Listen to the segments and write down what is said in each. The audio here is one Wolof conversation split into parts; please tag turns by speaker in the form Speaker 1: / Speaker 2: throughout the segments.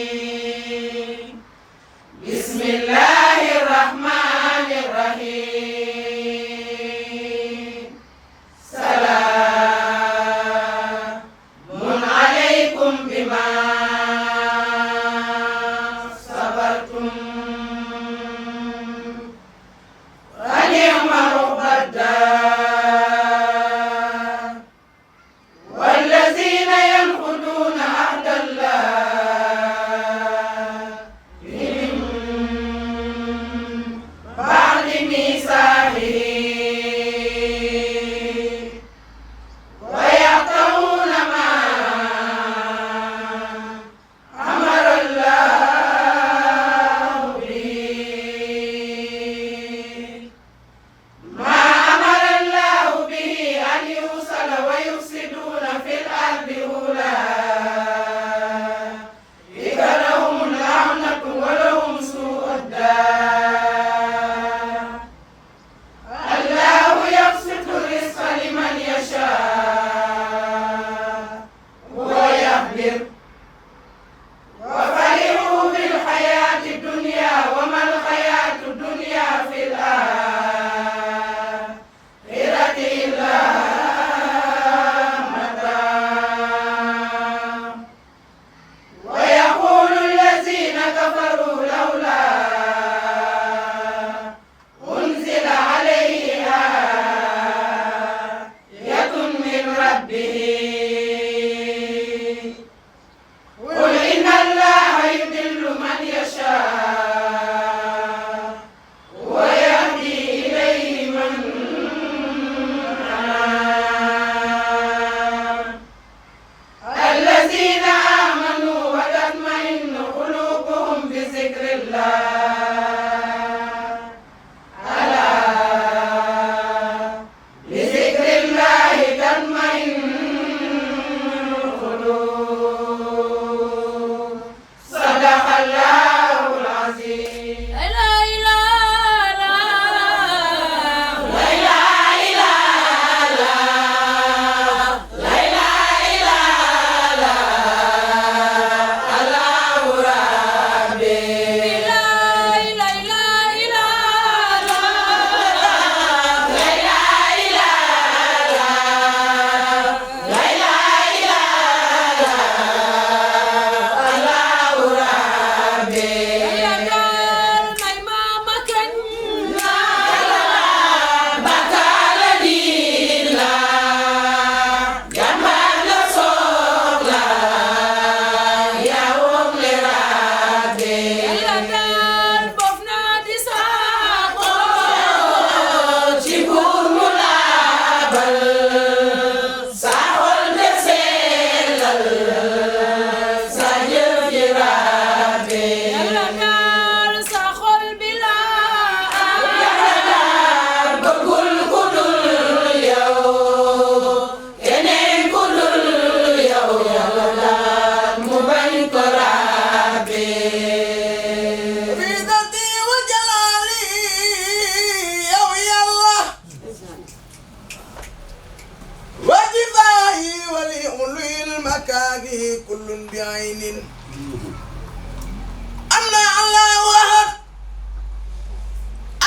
Speaker 1: الرجيم بسم الله الرحمن الرحيم سلام عليكم بما صبرتم ونعم عقبى الدار والذين ينقضون عهد الله من بعد ميثاقه ويقطعون ما أمر الله به أن يوصل ويفسدون في الأرض أولئك لهم اللعنة ولهم سوء الدار الله يبسط الرزق لمن يشاء ويقدر وفرحوا بالحياة الدنيا وما الحياة الدنيا في الآخرة إلا متاع ويقول الذين كفروا لولا أنزل عليه آية من ربه قل إن الله يضل من يشاء ويهدي إليه من أناب الذين آمنوا وتطمئن قلوبهم بذكر الله ألا بذكر الله تطمئن القلوب صدق الله العظيم لا إله إلا الله لا إله إلا الله لا إله إلا الله الله ربي لا إله إلا الله لا إله إلا الله لا إله إلا الله ربي يا دار ما مكان لا بكال ديلا جمال صولا يا ومل ربي يا دار بفنا دي ساقو جبور ملابل ساقل بسيلل ساجر جرابي يا دار ساقل بلا يا دار بقول كدل يو كنين كدل يو يا دار مبين كرابي
Speaker 2: عزتي وجلالي يا الله وجفائي ولأولي المكاغي كل بعين أما الله واحد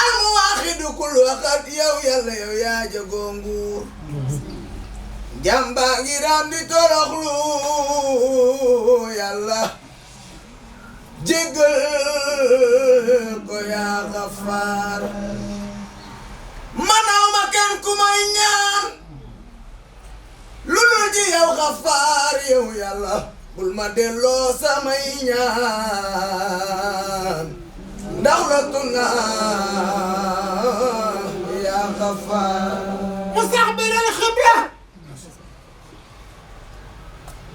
Speaker 2: المواحد كل وقت يا جغونغور جنبا غيرام دي تورخلو يا الله جيجل ko yaa Gafaar manaw ma kenn ku may ñaan lu dul ci yow Gafaar yow yàlla bul ma delloo samay ñaan ndax la tunaa yaa Gafaar
Speaker 3: مستقبل الخبرة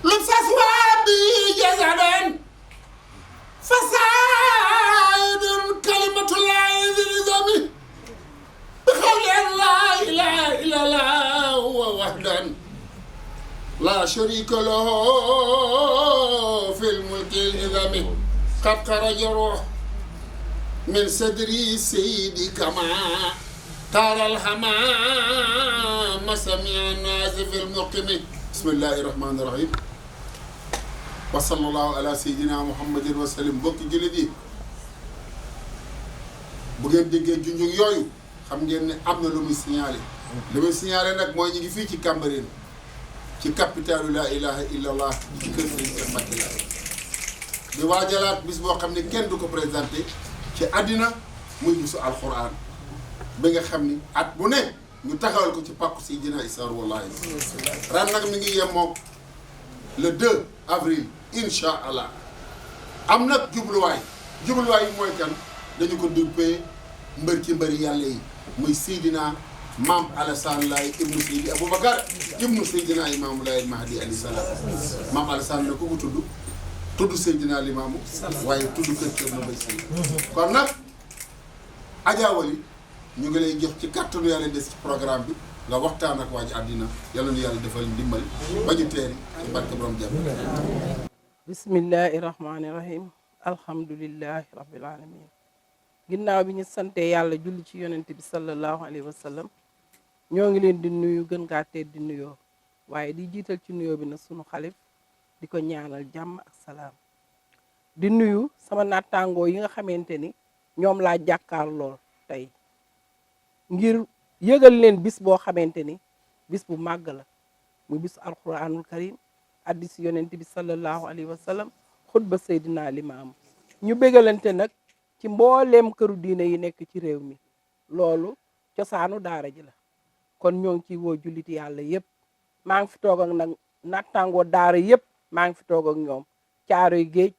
Speaker 3: لفسوا بي جزدا فساد كلمة الله ذي النظام بقول لا إله إلا الله هو وحدا لا شريك له في الملك العظام قد خرج روح من صدري سيدي كما ترى الحمام سمع الناس في المقيم. بسم الله الرحمن الرحيم. wa sallallahu ala sayyidina muhammadin wa sallim. bokki jullit yi bu ngeen déggee junjung yooyu xam ngeen ne am na lu muy signalé. li muy signalé nag mooy ñu ngi fii ci Cambérène ci capitalu la ilaha illallah ci kër Sëriñ Cheikh Mbacké Laye di waajalaat bis boo xam ne kenn du ko présenté ci àddina muy bisu alquran bi nga xam ni at bu ne ñu taxawal ko ci pàkku Seydina Issa wallahi ren nag mi ngi yemoo le 2 avril incha allah am nag jubluwaay yi mooy kan dañu ko duppee mbër ci mbëri yàlla yi muy Seydina Maam Alassane Laye ibnu Seydi Aboubacar ibnu Seydina Imaamu Laye Mahdi alayhi salaam. Maam Alassane la ko tudd Seydina Limaamu waaye tudd kër kër na bay sëy kon nag Adja Wali ñu ngi lay jox ci kàttanu yàlla des ci programme bi nga waxtaan ak waa ji àddina yàlla nu yàlla defal ndimbal ba ñu teeri ci barke borom jàmm.
Speaker 1: bismillahi rahmaani rahim alhamdulillahi rabbil alamin ginnaaw bi ñu sante yàlla julli ci yonent bi sallallahu alayhi wa sallam ñoo ngi leen di nuyu gën gaa tedd di nuyoo waaye di jiital ci nuyoo bi nag sunu xalif di ko ñaanal jàmm ak salaam di nuyu sama nattangoo yi nga xamante ni ñoom laa jàkkaar lool tey ngir yëgal leen bis boo xamante ni bis bu màgg la muy bisu alquranul karim addis yonent bi sallallahu alayhi wa sallam xutba Seydina Limaamu ñu bégalante nag ci mbooleem këru diine yi nekk ci réew mi loolu cosaanu daara ji la kon ñoo ngi ciy woo jullit yàlla yëpp maa ngi fi toog ak nag nattangoo daara yëpp maa ngi fi toog ak ñoom Caaroy Géej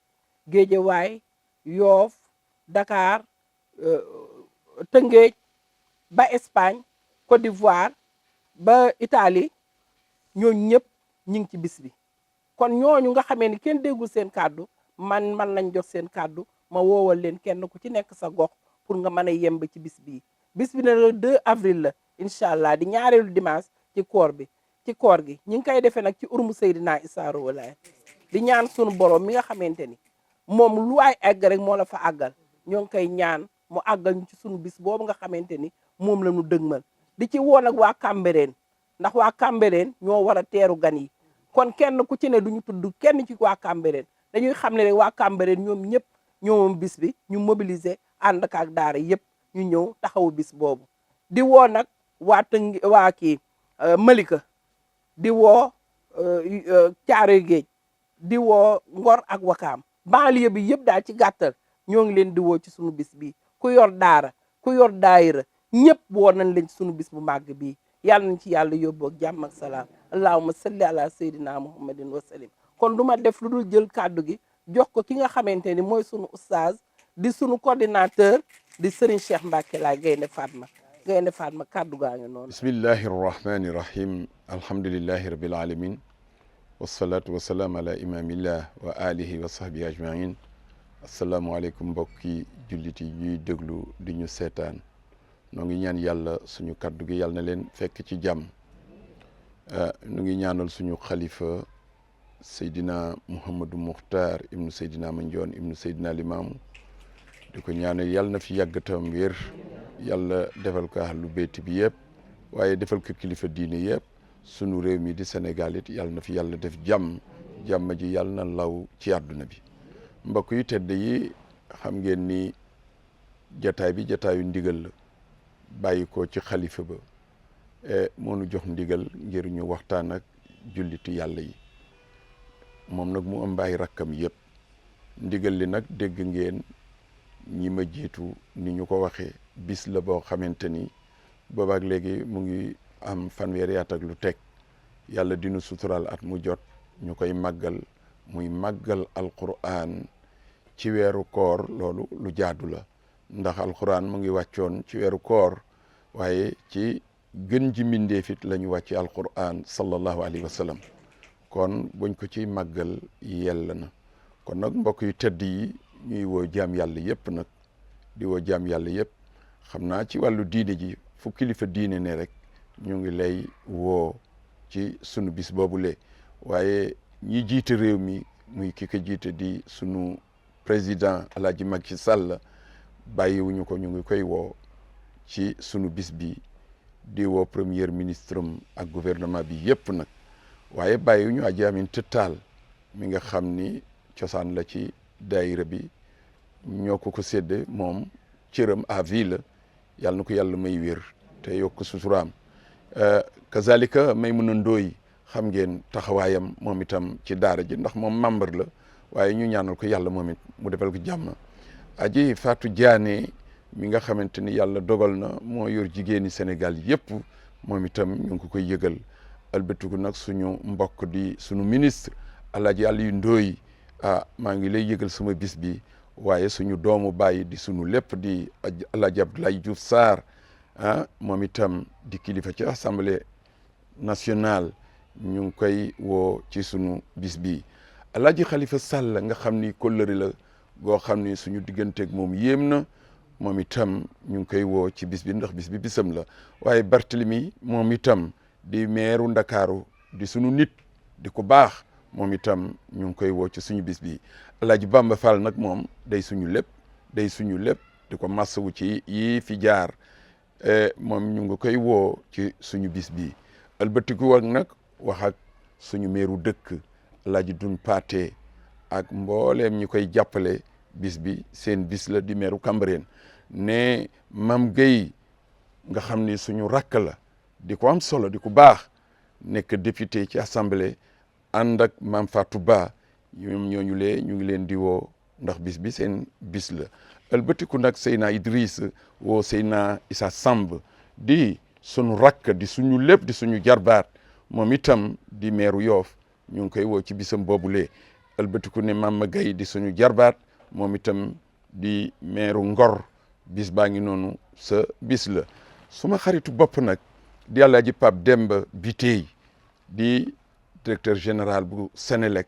Speaker 1: Géejawaay Yoof Dakar Tëngéej ba Espagne Côte d'Ivoire ba Italie ñooñu ñëpp ñu ngi ci bis bi kon ñooñu nga xamee ni kenn déggul seen kàddu man lañ jox seen kàddu ma woowal leen kenn ku ci nekk sa gox pour nga mën a yemb ci bis bii bis bi ne le 2 avril la incha allah di ñaareelu dimanche ci koor gi ñi ngi koy defee nag ci urmu Seydina Issa Rouhou Laye di ñaan sunu borom mi nga xamante ni moom lu waay egg rek moo la fa àggal ñoo ngi koy ñaan mu àggal ñu ci sunu bis boobu nga xamante ni moom la ñu dëgmal di ci woon ak waa Cambérène ndax waa Cambérène ñoo war a teeru gan yi kon kenn ku ci ne duñu tudd kenn ci waa Cambérène dañuy xam ne rek waa Cambérène ñoom ñëpp ñoom bis bi ñu mobiliser ànd ak daara yëpp ñu ñëw taxawu bis boobu di woo nag waa Malika di woo Caaroy Géej di woo Ngor ak Wakaam banlieue bi yëpp daal ci gàttal ñoo ngi leen di woo ci sunu bis bi ku yor daara ku yor daayira ñëpp woo nañ leen ci sunu bis bu màgg bii yàlla nañ ci yàlla yóbbu ak jàmm ak salaam allahumma salli ala sayyidina muhammadin wa sallim kon du ma def lu dul jël kàddu gi jox ko ki nga xamante ni mooy sunu oustaz di sunu coordinateur di Serigne Cheikh Mbacké Laye Gaynde Fatma kàddu gaa ngi noonu.
Speaker 4: bismillahi rahmani rahim alhamdulillahi rabbil alamin wasalaatu wasalaam ala imamillah wa alihi wa sahbihi ajmain asalaamualeykum mbokki jullit yi ñuy déglu di ñu seetaan noo ngi ñaan yàlla suñu kàddu gi yàlla na leen fekk ci jàmm nu ngi ñaanal suñu xalifa Seydina Mouhamadou Mukhtar ibnu Seydina Mandione ibnu Seydina Limaamu di ko ñaanal yàlla na fi yàggatam wér yàlla defal ko ahlu beyti bi yëpp waaye defal ko kilifa diine yëpp sunu réew mi di Sénégal it yàlla na fi yàlla def jàmm ji yàlla na law ci àdduna bi mbokk yu tedd yi xam ngeen ni jataay bi jataayu ndigal la bàyyi ko ci xalifa ba moo nu jox ndigal ngir ñu waxtaan ak jullitu yàlla yi moom nag mu ëmb ay rakkam yëpp ndigal li nag dégg ngeen ñi ma jiitu ni ñu ko waxee bis la boo xamante ni boobaak léegi mu ngi am fanweeri at ak lu teg yàlla dinu sutural at mu jot ñu koy màggal muy màggal alquran ci weeru koor loolu lu jaadu la ndax alquran mu ngi wàccoon ci weeru koor waaye ci gën ji mbindeefit la ñu wàcce alquran sallallahu alayhi wa sallam kon buñ ko ci màggal yell na kon nag mbokk yu tedd yi ñuy woo jaam yàlla yëpp nag di woo jaam yàlla yëpp xam naa ci wàllu diine ji fu kilifa diine ne rek ñu ngi lay woo ci sunu bis boobule waaye ñi jiite réew mi muy ki ko jiite di sunu président Alaaji Macky Sall bàyyiwuñu ko ñu ngi koy woo ci sunu bis bi di woo premier ministre am ak gouvernement bi yëpp nag waaye bàyyiwuñu Adja Aminata Tall mi nga xam ni cosaan la ci daayira bi ñoo ko sédde moom cëram à vie la yàlla na ko yàlla may wér te yokk suturaam kazalika Maymuna Ndooy xam ngeen taxawaayam moom itam ci daara ji ndax moom membre la waaye ñu ñaanal ko yàlla moom it mu defal ko jàmm. aji Fatou Diané mi nga xamante ni yàlla dogal na moo yor jigéeni Sénégal yëpp moom itam ñu ngi ko koy yëgal albatiku nag suñu mbokk di suñu ministre Alaaji Aliou Ndoye maa ngi lay yëgal sama bis bi waaye suñu doomu bàyyi di suñu lépp di Alaaji Abdoulaye Diouf Sarr moom itam di kilifa ci assemblée nationale ñu ngi koy woo ci suñu bis bi Alaaji Khalifa Sall nga xam ni kóllëre la goo xam ni suñu digganteeg moom yéem na moom itam ñu ngi koy woo ci bis bi ndax bis bi bisam la waaye Barthélemy moom itam di meeru Ndakaaru di suñu nit di ko baax moom itam ñu ngi koy woo ci suñu bis bi Alaaji Bamba Fall nag moom day suñu lépp di ko massawu ci yi fi jaar moom ñu ngi koy woo ci suñu bis bi albatiku ak nag wax ak suñu meeru dëkk Alaaji Dun Paate ak mbooleem ñi koy jàppale bis bi seen bis la di meeru Cambérène ne Mam Gueye nga xam ni suñu rakk la di ko am solo di ko baax nekk député ci assemblée ànd ak Mam Fatou Ba ñoom ñooñu lee ñu ngi leen di woo ndax bis bi seen bis la ëlbatiku nag Seyna Idriss woo Seyna Issa Samb di suñu rakk di suñu lépp di suñu jarbaat moom itam di meeru Yoof ñu ngi koy woo ci bisam boobulee ëlbatiku ne Mama Gueye di suñu jarbaat moom itam di meeru Ngor bis baa ngi noonu sa bis la suma xaritu bopp nag di Alaaji Pape Demba Bitèye di directeur général bu Sénélec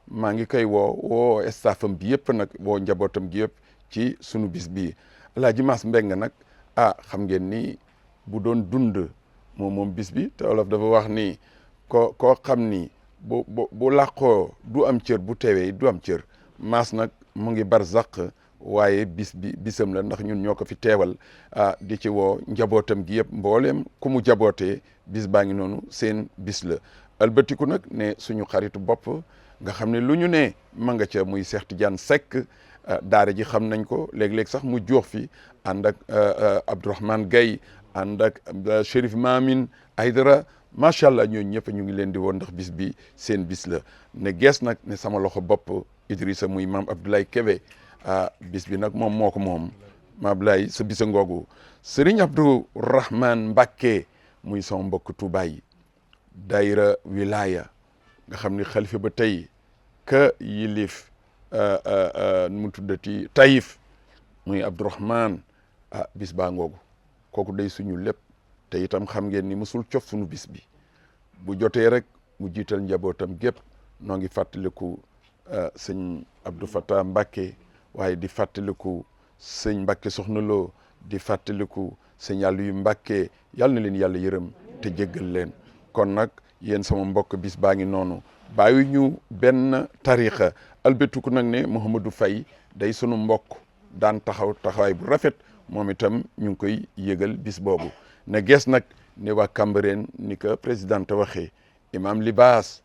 Speaker 4: maa ngi koy woo staffam bi yëpp nag woo njabootam gi yëpp ci sunu bis bi Alaaji Mass Mbeng nag xam ngeen ni bu doon dund moom bis bi te Wolof dafa wax ni koo xam ni bu làqoo du am cër bu teewee du am cër Mass nag mu ngi barzaq waaye bisam la ndax ñun ñoo ko fi teewal di ci woo njabootam gi yëpp mbooleem ku mu jabootee bis baa ngi noonu seen bis la albatiku nag ne suñu xaritu bopp nga xam ne lu ñu ne ma nga ca muy Cheikh Tidiane Seck daara ji xam nañ ko léeg-léeg sax mu jox fi ànd ak Abdourahmane Gaye ànd ak Chérif Mamine Aydara macha allah ñooñu ñëpp ñu ngi leen di woon ndax bis bi seen bis la ne gees nag ne sama loxo bopp Idrissa muy maam Abdoulaye Kébé bis bi nag moom moo ko moom maam Abdoulaye sa bisa ngoogu Serigne Abdourahmane Mbacké muy sama mbokk Touba yi daayira wilaya nga xam ni xalifa ba tey ka yilif mu tuddati Taïf muy Abdourahmane bis baa ngoogu kooku day suñu lépp te itam xam ngeen ni musul cof suñu bis bi bu jotee rek mu jiital njabootam gépp noo ngi fàttaliku sëñ Abdou Fatah Mbacké waaye di fàttaliku sëñ Mbacké Soxna Lo di fàttaliku sëñ Aliou Mbacké yàlla na leen yàlla yërëm te jéggal leen kon nag yéen sama mbokk bis baa ngi noonu bàyyi ñu benn tarixa albetiku nag ne Mouhamadou Faye day sunu mbokk daan taxawaay bu rafet moom itam ñu ngi koy yëgal bis boobu ne gees nag ne waa Cambérène ni ko présidente waxee imam Libaas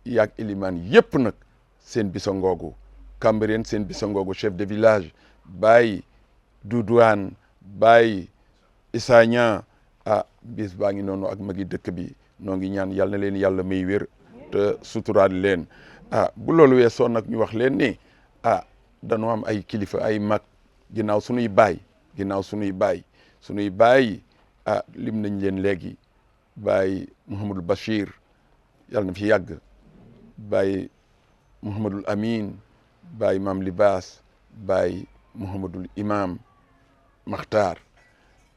Speaker 4: yaag ilimaan yëpp nag seen bisa ngoogu Cambérène seen bisa ngoogu chef de village Baye Doudouane Baye Issa Niang bis baa ngi noonu ak magi dëkk bi noo ngi ñaan yàlla na leen yàlla may wér te suturaal leen bu loolu weesoo nag ñu wax leen ni dañoo am ay kilifa ay mag ginnaaw sunuy baay lim nañ leen léegi Baye Mouhamadul Bachir yàlla na fi yàgg Baye Mouhamadul Amin Baye Mam Libaas Baye Mouhamadul Imam Makhtar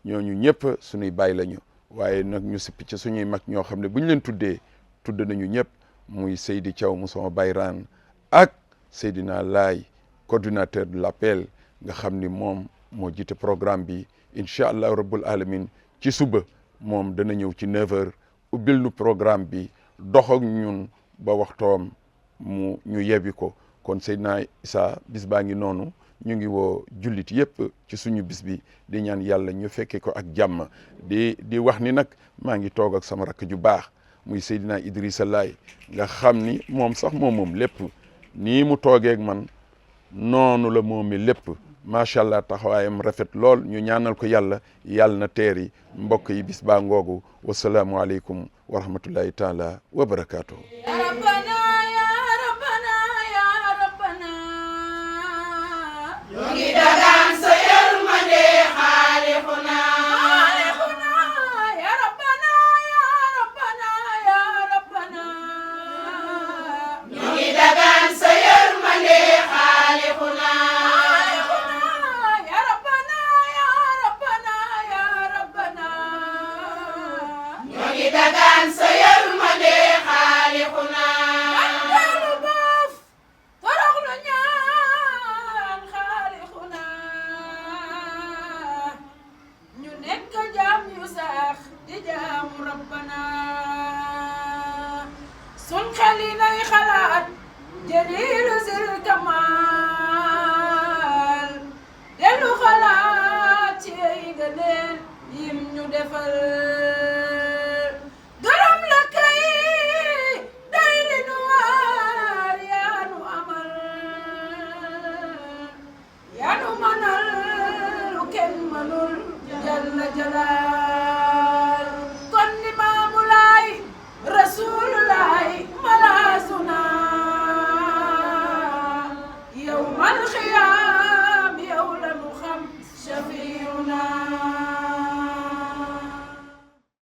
Speaker 4: ñooñu ñëpp sunuy baay lañu waaye nag ñu sippi ci suñuy mag ñoo xam ne bu ñu leen tuddee tudd nañu ñëpp muy Seydi Thiaw mu sama bayraan ak Seydina Laay coordinateur de l'appel nga xam ni moom moo jiite programme bi incha allah rabbul alamin ci suba moom dana ñëw ci 9h ubbil nu programme bi dox ak ñun ba waxtoom ñu yebbi ko kon Seydina Issa bis baa ngi noonu ñu ngi woo jullit yëpp ci suñu bis bi di ñaan yàlla ñu fekke ko ak jàmm di wax ni nag maa ngi toog ak sama rakk ju baax muy Seydina Idrissa Laye nga xam ni moom sax moom lépp nii mu toogeeg man noonu la moomi lépp macha allah taxawaayam rafet lool ñu ñaanal ko yàlla na teeri mbokk yi bis baa ngoogu wasalaamu aleykum wa rahmatullahi taala wa barakaatuhu.
Speaker 5: Jalla